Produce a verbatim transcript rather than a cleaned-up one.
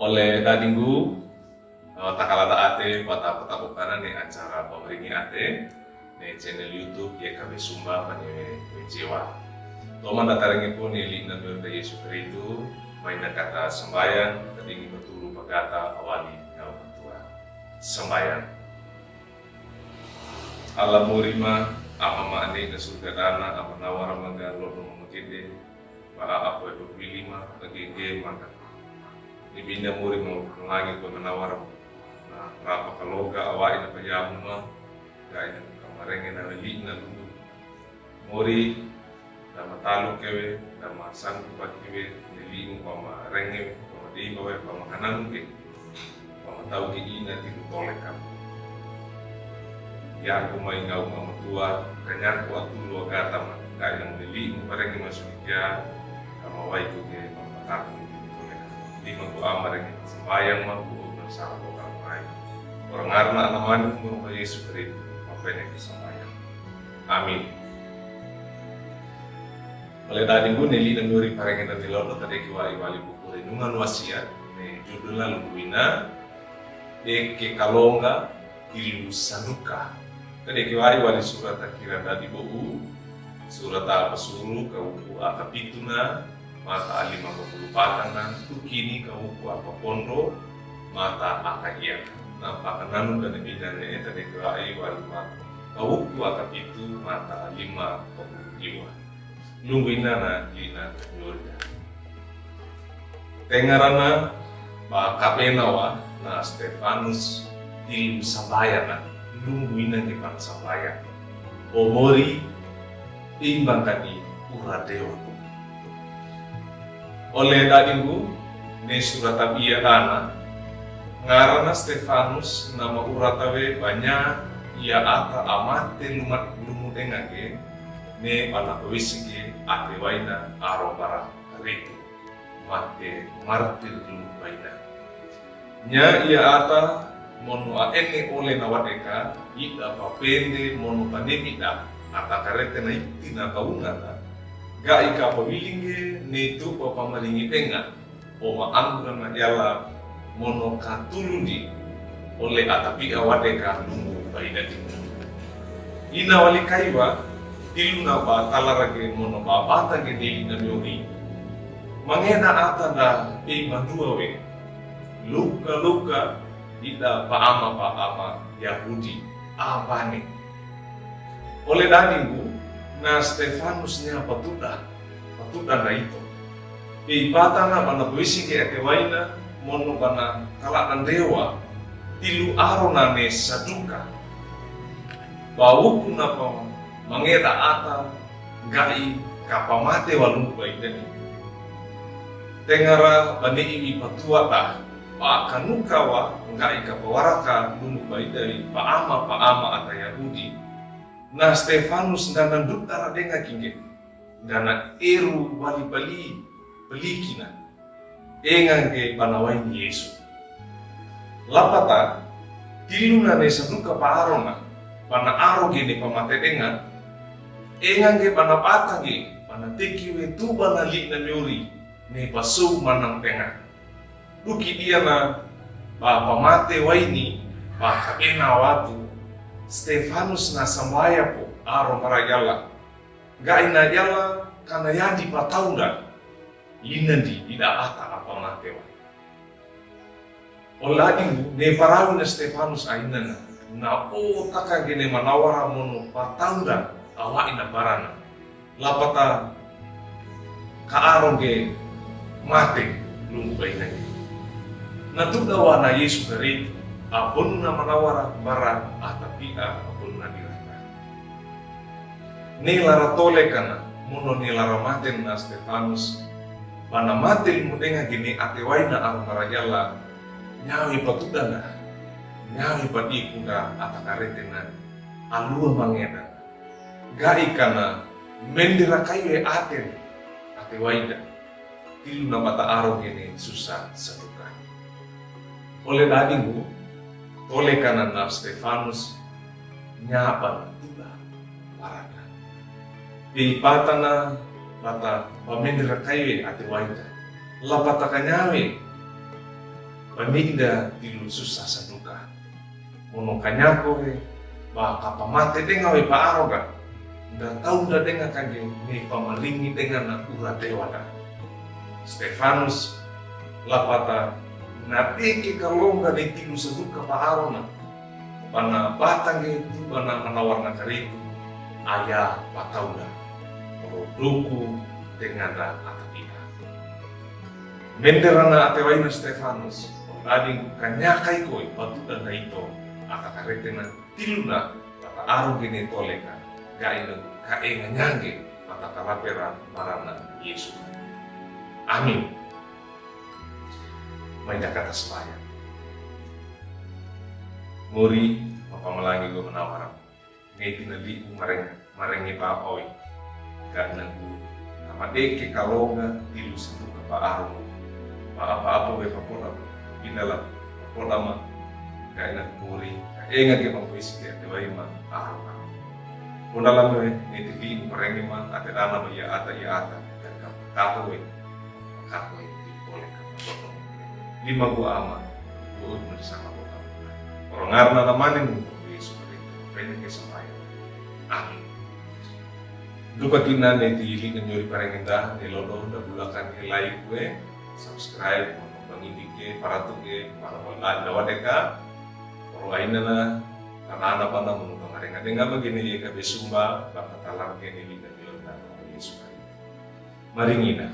Ole dadinggu, eh, takalata ate, pata pata kokana ne acara Pamaringi Ate, ne channel YouTube YKB Sumba, pane we, we jewa. Toman datarenge po ne li'na miyorida Yesu Kristu, maina kata sambayang, tadingi patulu pagata awali na matua. Sambayang. Ala mori ma, Ama ma'ane na surga dana, Ama nawara ma ga lo'no mamakete, ba a'a po'e papili ma, agege mata. Ni bina mori ma, langi ko manawara ma. Na, rapa kaloga awa'i na payamu ma, ga'i na kamarenge na li'na lundu. Mori, da matalo kewe, da masanggu baki we, ne li'mu pamarenge, pamadiba we, pamakananu ke, pamatau ke ina tilu tole kam. Ya aku mai ngau mama tua, kanyaku aku lua gata ma, ga'i na ne li'mu parenge masukiya, kamawa'i ku ke, pamataku ne tilu tole kam. Lima ku ama renge, sambayang ma ku, bersama ko kamai. Orang arna anamani, umur ma Yesu Kristu, mapene ke sambayang. Amin. Ole dadinggu, ne li'na miyori parengena tilo'no, tadeki wa'i wali buku Renungan Wasiat, ne judulna Lungu Ina, Eke Kalonga Tilu Saduka. Tadeki wa'i wali surata Kirana di Bo'u, surata Apasuru, kawuku akapituna, mata alima kapulu patana, tukini kawuku akapondro, mata akaiya. Na pakananu da ne bina ne, tadeki wa'i wali ma, kawuku akapitu, mata alima kapulu iwa. Lungu Ina na li'na miyori. Tengarana ba kapenawa na Stefanus tilu sambayana, Lungu Ina nge pana sambaya. O mori, imbangkani ura dewa. Ole dadinggu, ne surata biya dana, ngarana Stefanus, nama urata we ba nya iya ata amate lumat lungu denga ke, ne pana pawisige ate waina aro bara Kristu, mate martir lungu baina. Nya iya ata mono aene ole na wadeka, ida papende mono panemi da, ata karete na iti na kaunga na, ga'i ka pawilinge ne tupa pamaringi denga, o maanggu na yala mono katuluni, ole ata pi'a wadeka lungu baina di. Ina wali kaiwa, tiluna ba talarage mono ba bata ge deli na miori. Mangena ata da ei mandua we. Luka, luka, ida paama, paama Yahudi, abane. Ole dadinggu, na Stefanus nya patuda, patuda na ito. Pei patana bana pawisige ate waina, mono bana kaladan dewa, tilu aro na ne Saduka. Ba wuku na pamangeda ata, ga'i kapamate wa lungu baidani. Tengara bane iwi patuada, ba kanuka wa ga'i kapawaraka lungu baidani, paama, paama ata Yahudi. Na Stefanus nda nanduda ra denga kinge. Dana eru wali pali, pali kina. Engange bana waini Yesu. Lapata, tiluna ne Saduka paarona, bana aro ge ne pamate denga. Engange bana bata ge, bana teki we tu bana li na miori, ne pasou manang denga. Duki dia na ba pamate waini, ba kabena watu, Stefanus na sambaya po, aro marayala. Ga'i na yala kana yandi pataura, inandi ida ata apamate wa. Ola dingu ne parawi na Stefanus ainana, na o taka ge ne manawara mono pataura awa'i na barana. Lapata ka aro ge mate lungu bainagi. Na tuda wa na Yesu Kristu, abon na manawara bara ata pi'a abon na dirata. Ne lara tole kana, mono ne lara mate na Stefanus, bana mate lungu denga ge ne ate waina aro marayala, nyawe patuda na, nyawe padiku na ata karete na, alua mangena. Ga'i kana, mendera kaiwe ate, ate waida. Tilu na bata aro ge ne susa satuka. Ole dadingu, tole kana na Stefanus, nyaba na tuda, barada. Pei patana bata pamendera kaiwe ate waida. Lapata kanyawe, Pamida tilu susa saduka. Mono kanyako we, ba kapamate denga we paaroga. Nda taunda denga kage, ni pamalingi denga na ura dewada. Stefanus, lapata, na deke kalonga ni tilu saduka paarona. Bana batange tu bana manawarna karitu, aya pataunda. Oro duku denga da atapiha. Menderana atewaina Stefanus, ading kanyakaiko i patuda na ito, aka karetena tiluna, pata aroge ni toleka, gaina kaenga nyange, pata kalapera barana Yesu. Amin. Maida kata sambahayang. Mori, mapamalangi go manawarang. Ngeti na li'u marenge, marenge paapawi. Gaina gu, kamadeke kalonga, tilu saduka paaro. Paapa-apa we papodama. Pinala papodama. Gaina gu mori. Enga ge pampuisi ge atewaima. Aro. Pondalama we, ngeti li'u marenge ma, ate dana ma iya ata, iya ata. Gaina kapo we. Kapo we, di pole kapo. Lima gu ama. Gu ut na sama gu ama. Oro ngarna na mane mu, Yesu Kristo. Pene ke sambahayang. Amin. Duka kina neti li'u na nyori parengenda, ni lodo, da bulakan e like we, subscribe, bangini ke, paratu ke, para wala, da wadeka, oro aina na, karana bana munu kamarenga. Denga bagini ye kabe sumba, baka talar ke ni li'u na nyori na Yesu Kristo. Maringina.